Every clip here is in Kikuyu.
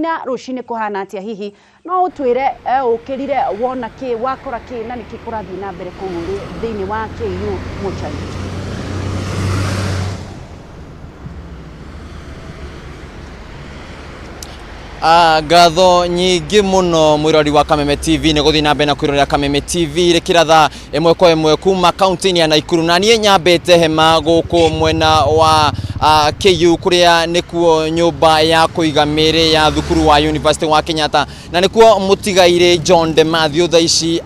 Na rũcinĩ kũhana atĩa hihi no ũtwĩre ũkĩrire wona kĩ wakora kĩ na nĩkĩ kũrathiĩ na mbere kũu thĩinĩ wa KU mochari? Ngatho nyingĩ mũno mwĩrori wa Kameme TV nĩ gũthiĩ na mbere na kwĩrorera Kameme TV rĩkĩra thaa ĩmwe kwa ĩmwe kuma kaunti-inĩ ya Naikuru. Na niĩ nyambĩte hema gũkũ mwena wa KU kũrĩa nĩkuo nyũmba ya kũiga mĩĩrĩ ya thukuru wa University wa Kenyatta, na nĩkuo mũtigairĩ John de Mathew thaa ici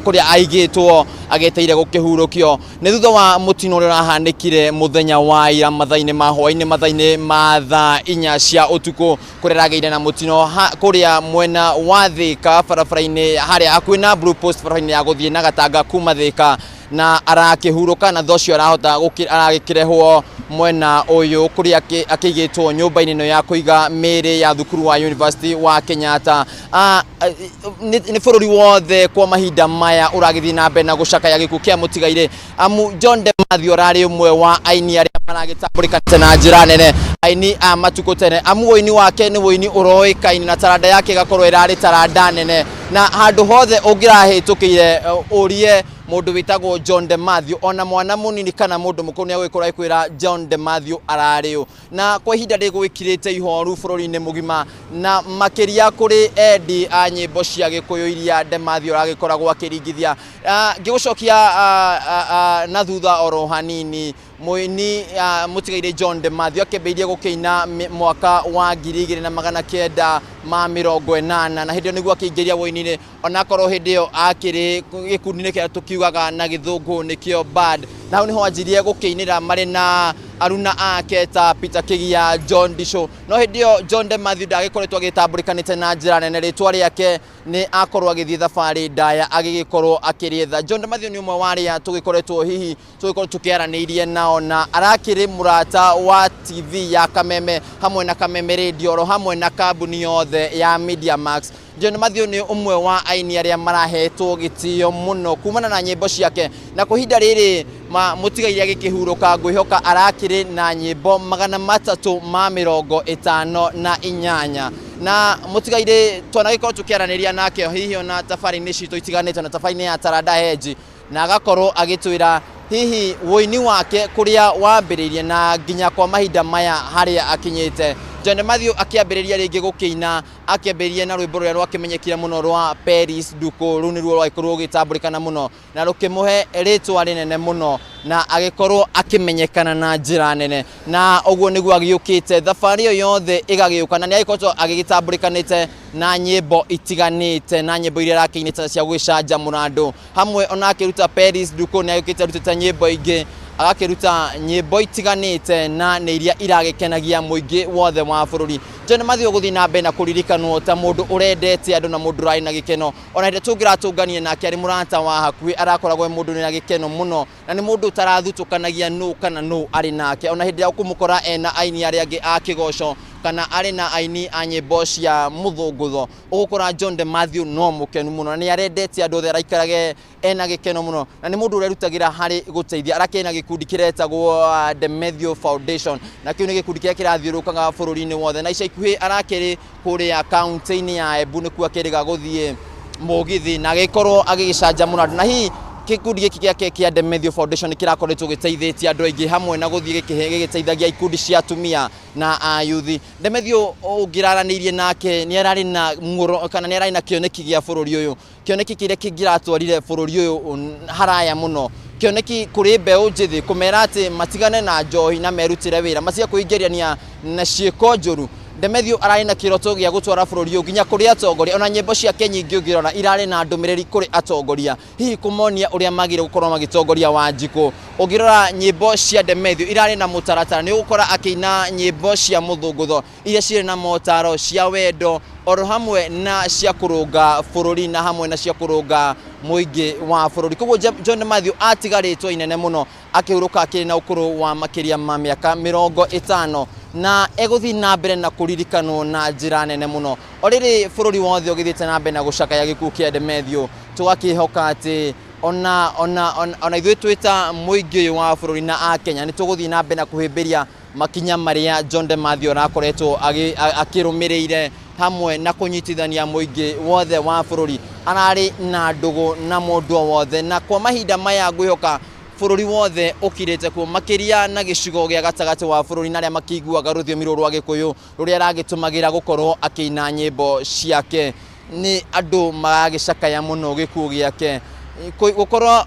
kũrĩa aigĩtwo agĩeteire gũkĩhurũkio nĩ thutha wa mũtino ũrĩa ũrahanĩkire mũthenya wa ira mathaa-inĩ ma hwaĩ-inĩ, mathaa-inĩ ma thaa 4 cia ũtukũ, kũrĩa aragĩire na mũtino kũrĩa mwena wa Thika barabara-inĩ harĩa hakuhĩ na Blue Post, barabara-inĩ ya gũthiĩ na Gatanga kuma Thika, na arakĩhurũka na thutha ũcio arahota aragĩkĩrehwo mwena ũyũ kũrĩa akĩigĩtwo nyũmba-inĩ ĩno ya kũiga mĩĩrĩ ya thukuru wa University wa Kenyatta. Nĩ bũrũri wothe kwa mahinda maya ũragĩthiĩ na mbere na gũcakaya gĩkuũ kĩa mũtigairĩ, amu John de Mathew ararĩ ũmwe wa aini arĩa maragĩtambũrĩkanĩte na njĩra nene, aini a matukũ tene, amu ũini wake nĩ ũini ũroĩkaine na taranda yake ĩgakorwo ĩrarĩ taranda nene, na handũ hothe ũngĩrahĩtũkĩire ũrie mũndũ wĩtagwo John de Mathew, ona mwana mũnini kana mũndũ mũkũrũ nĩ agũgĩkorwo agĩkwĩra John de Mathew ararĩ ũ. Na kwa ihinda rĩgwĩkirĩte ihoru bũrũri-inĩ mũgima, na makĩria kũrĩ endi a nyĩmbo cia Gĩkũyũ iria de Mathew aragĩkoragwo akĩringithia. Ngĩgũcokia na thutha oro hanini, mũini mũtigairĩ John de Mathew akĩambĩrĩirie gũkĩina mwaka wa 1980, na hĩndĩ ĩyo nĩguo akĩingĩria ũini-inĩ, onakorwo hĩndĩ ĩyo akĩrĩ gĩkundi-inĩ kĩrĩa tũkiugaga na gĩthũngũ nĩkĩo band. Na hau nĩho anjirie gũkĩinĩra marĩ na aruna ake ta Peter Kigia, John Disho. No hĩndĩ ĩyo John de Mathew ndagĩkoretwo agĩtambũrĩkanĩte na njĩra nene, rĩtwa rĩake nĩ akorwo agĩthiĩ thabarĩ ndaya agĩgĩkorwo akĩrĩetha. John de Mathew nĩ ũmwe wa arĩa tũgĩkoretwo hihi tũgĩkorwo tũkĩaranĩirie nao, na arakĩrĩ mũrata wa TV ya Kameme hamwe na Kameme Radio oro hamwe na kambuni yothe ya Media Max. John Mathew nĩ ũmwe wa aini arĩa marahetwo gĩtĩo mũno kumana na nyĩmbo ciake, na kwa ihinda rĩrĩ mũtigaire agĩkĩhurũka, ngwĩhoka arakĩrĩ na nyĩmbo 358, na mũtigaire twanagĩkorwo tũkĩaranĩria nake hihi ona tabarĩ-inĩ citũ itiganĩte, na tabarĩ-inĩ ya Taranda Henji, na agakorwo agĩtwĩra hihi ũini wake kũrĩa wambĩrĩirie na nginya kwa mahinda maya harĩa akinyĩte. John Mathew akĩambĩrĩria rĩngĩ gũkĩina, akĩambĩrĩria na rwĩmbo rũrĩa rwakĩmenyekire mũno rwa Paris Nduku. Rũu nĩruo rwagĩkorirwo rũgĩtambũrĩkana mũno na rũkĩmũhe rĩtwa rĩnene mũno, na agĩkorwo akĩmenyekana na njĩra nene, na ũguo nĩguo agĩũkĩte thabarĩ ĩyo yothe ĩgagĩũka, na nĩ agĩkoretwo agĩgĩtambũrĩkanĩte na nyĩmbo itiganĩte, na nyĩmbo iria arakĩinĩte cia gũgĩcanjamũra andũ hamwe. Ona akĩruta Paris Nduku nĩ agĩũkĩte arutĩte nyĩmbo ingĩ, agakĩruta nyĩmbo itiganĩte na nĩ iria iragĩkenagia mũingĩ wothe wa bũrũri. John Mathew gũthiĩ na mbere na kũririkanwo ta mũndũ ũrendete andũ na mũndũ ũrarĩ na gĩkeno. Ona hĩndĩ tũngĩratũnganire nake arĩ mũrata wa hakuhĩ, arakoragwo e mũndũ wĩna gĩkeno mũno, na nĩ mũndũ ũtarathutũkanagia nũ kana nũ arĩ nake. Ona hĩndĩ ĩrĩa ũkũmũkora ena aini arĩa angĩ a kĩgoco kana arĩ na aini a nyĩmbo cia mũthũngũtho, ũgũkora John de Mathew no mũkenu mũno, na nĩ arendete andũ othe, araikarage ena gĩkeno mũno, na nĩ mũndũ ũrerutagĩra harĩ gũteithia. Arakĩrĩ na gĩkundi kĩretagwo De Mathew Foundation, na kĩu nĩ gĩkundi kĩrĩa kĩrathiũrũrũkaga bũrũri-inĩ wothe, na ica ikuhĩ arakĩrĩ kũrĩa kaunti-inĩ ya Embu nĩkuo akĩrĩga gũthiĩ mũgithi na agĩkorwo agĩgĩcanjamũra andũ. Na hihi gĩkundi gĩkĩ gĩake kĩa De Mathew Foundation nĩ kĩrakoretwo gĩteithĩtie andũ aingĩ, hamwe na gũthiĩ gĩgĩteithagia ikundi cia atumia na ayuthi. De Mathew ũngĩraranĩirie nake nĩ ararĩ na muoro kana nĩ ararĩ na kĩoneki gĩa bũrũri ũyũ, kĩoneki kĩrĩa kĩngĩratwarire bũrũri ũyũ haraya mũno, kĩoneki kũrĩ mbeũ njĩthĩ, kũmera atĩ matigane na njohi na merutĩre wĩra, matige kwĩingĩrania na ciĩko njũru. De Mathew ararĩ na kĩroto gĩa gũtwara bũrũri ũyũ nginya kũrĩ atongoria. Ona nyĩmbo ciake nyingĩ ũngĩrora irarĩ na ndũmĩrĩri kũrĩ atongoria, hihi kũmonia ũrĩa magĩrĩire gũkorwo magĩtongoria Wanjikũ. Ũngĩrora nyĩmbo cia De Mathew irarĩ na mũtaratara, nĩ ũgũkora akĩina nyĩmbo cia mũthũngũtho iria cirĩ na motaro, cia wendo oro hamwe na cia kũrũnga bũrũri, na hamwe na cia kũrũnga mũingĩ wa bũrũri. Koguo John Mathew atiga rĩtwa inene mũno akĩhurũka akĩrĩ na ũkũrũ wa makĩria ma mĩaka 50, na egũthiĩ na mbere na kũririkanwo na njĩra nene mũno. O rĩrĩ bũrũri wothe ũgĩthiĩte na mbere na gũcakaya gĩkuũ kĩa De Mathew, tũgakĩhoka atĩ ona ona ona ithuĩ twĩ ta mũingĩ ũyũ wa bũrũri na a Kenya nĩ tũgũthiĩ na mbere na kũhĩmbĩria makinya marĩa John de Mathew arakoretwo akĩrũmĩrĩire Hamwe na kũnyitithania mũingĩ wothe wa bũrũri. Ararĩ na ndũgũ na mũndũ o wothe, na kwa mahinda maya ngwĩhoka bũrũri wothe ũkirĩte kuo, makĩria na gĩcigo gĩa gatagatĩ wa bũrũri na arĩa makĩiguaga rũthiomi rũrũ rwa Gĩkũyũ rũrĩa aragĩtũmagĩra gũkorwo akĩina nyĩmbo ciake. Nĩ andũ maragĩcakaya mũno gĩkuũ gĩake. Gũkorwo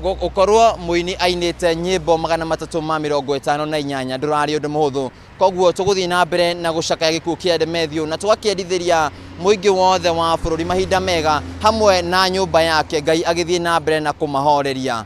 gũkorwo mũini ainĩte nyĩmbo 358 ndũrarĩ ũndũ mũhũthũ. Koguo tũgũthiĩ na mbere na gũcakaya gĩkuũ kĩa Demethiũ na tũgakĩendithĩria mũingĩ wothe wa bũrũri mahinda mega hamwe na nyũmba yake, Ngai agĩthiĩ na mbere na kũmahoreria.